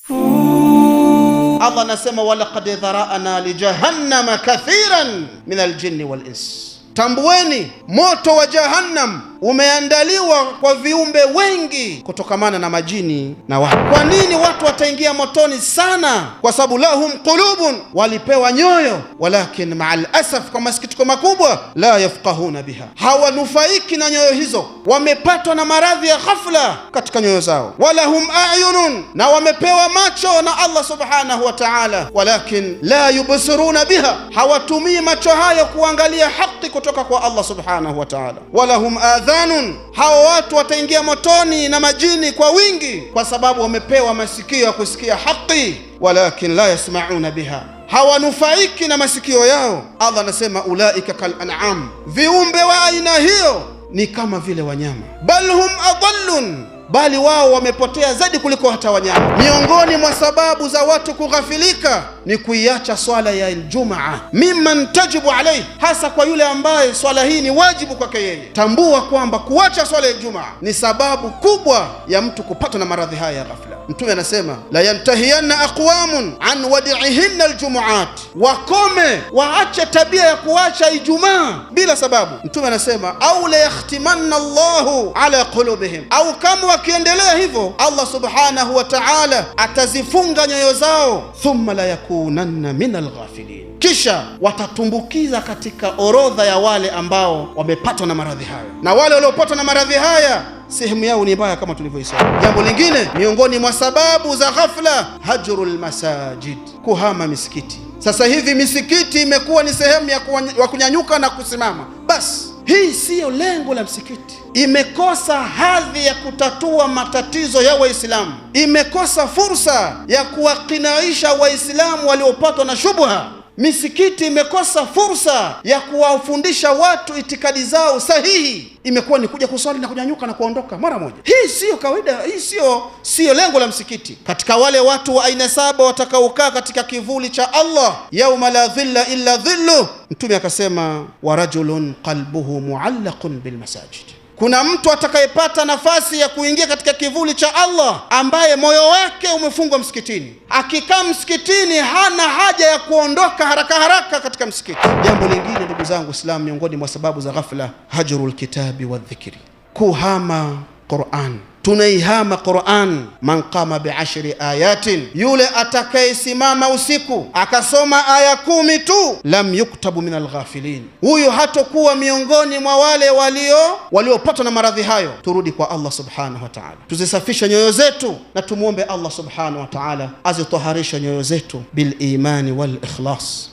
Allah anasema walaqad dhara'na li jahannama kathiran min aljinni wal ins. Tambueni moto wa Jahannam umeandaliwa kwa viumbe wengi kutokamana na majini na watu. Kwa nini watu wataingia motoni sana? Kwa sababu lahum qulubun, walipewa nyoyo, walakin ma'al asaf, kwa masikitiko makubwa, la yafqahuna biha, hawanufaiki na nyoyo hizo, wamepatwa na maradhi ya ghafla katika nyoyo zao. Walahum ayunun, na wamepewa macho na Allah subhanahu wa ta'ala, walakin la yubsiruna biha, hawatumii macho hayo kuangalia haki kutoka kwa Allah subhanahu wa ta'ala. Walahum adhanun, hawa watu wataingia motoni na majini kwa wingi, kwa sababu wamepewa masikio ya kusikia haki, walakin la yasmauna biha, hawanufaiki na masikio yao. Allah anasema ulaika kal an'am, viumbe wa aina hiyo ni kama vile wanyama, bal hum adallun, bali wao wamepotea zaidi kuliko hata wanyama. Miongoni mwa sababu za watu kughafilika ni kuiacha swala ya Ijumaa, mimman tajibu alaihi, hasa kwa yule ambaye swala hii ni wajibu kwake yeye. Tambua kwamba kuacha swala ya Ijumaa ni sababu kubwa ya mtu kupatwa na maradhi haya ya ghafla. Mtume anasema la yantahiyanna aqwamun an wadi'ihinna aljumuat, wakome waache tabia ya kuacha Ijumaa bila sababu. Mtume anasema au la yakhtimanna Allahu ala qulubihim, au kama wakiendelea hivyo Allah subhanahu wa ta'ala atazifunga nyoyo zao, thumma la yakunanna min alghafilin, kisha watatumbukiza katika orodha ya wale ambao wamepatwa na maradhi hayo. Na wale waliopatwa na maradhi haya sehemu yao ni mbaya kama tulivyoisoma. Jambo lingine miongoni mwa sababu za ghafla, hajrul masajid, kuhama misikiti. Sasa hivi misikiti imekuwa ni sehemu ya kunyanyuka na kusimama. Basi hii siyo lengo la msikiti. Imekosa hadhi ya kutatua matatizo ya Waislamu, imekosa fursa ya kuwakinaisha Waislamu waliopatwa na shubha. Misikiti imekosa fursa ya kuwafundisha watu itikadi zao sahihi. Imekuwa ni kuja kuswali na kunyanyuka na kuondoka mara moja. Hii siyo kawaida, hii siyo lengo la msikiti. Katika wale watu wa aina saba watakaokaa katika kivuli cha Allah, yauma la dhilla illa dhillu, Mtume akasema wa rajulun qalbuhu muallaqun bilmasajid. Kuna mtu atakayepata nafasi ya kuingia katika kivuli cha Allah ambaye moyo wake umefungwa msikitini. Akikaa msikitini hana haja ya kuondoka haraka haraka katika msikiti. Jambo lingine ndugu zangu Waislamu, miongoni mwa sababu za ghafla, hajrul kitabi wa dhikri, kuhama Qur'an. Tunaihama Qur'an. Man qama biashri ayatin, yule atakayesimama usiku akasoma aya 10 tu, lam yuktabu min alghafilin, huyu hatokuwa miongoni mwa wale waliopatwa na maradhi hayo. Turudi kwa Allah subhanahu wa ta'ala, tuzisafishe nyoyo zetu na tumuombe Allah subhanahu wa ta'ala azitoharishe nyoyo zetu bil imani wal ikhlas.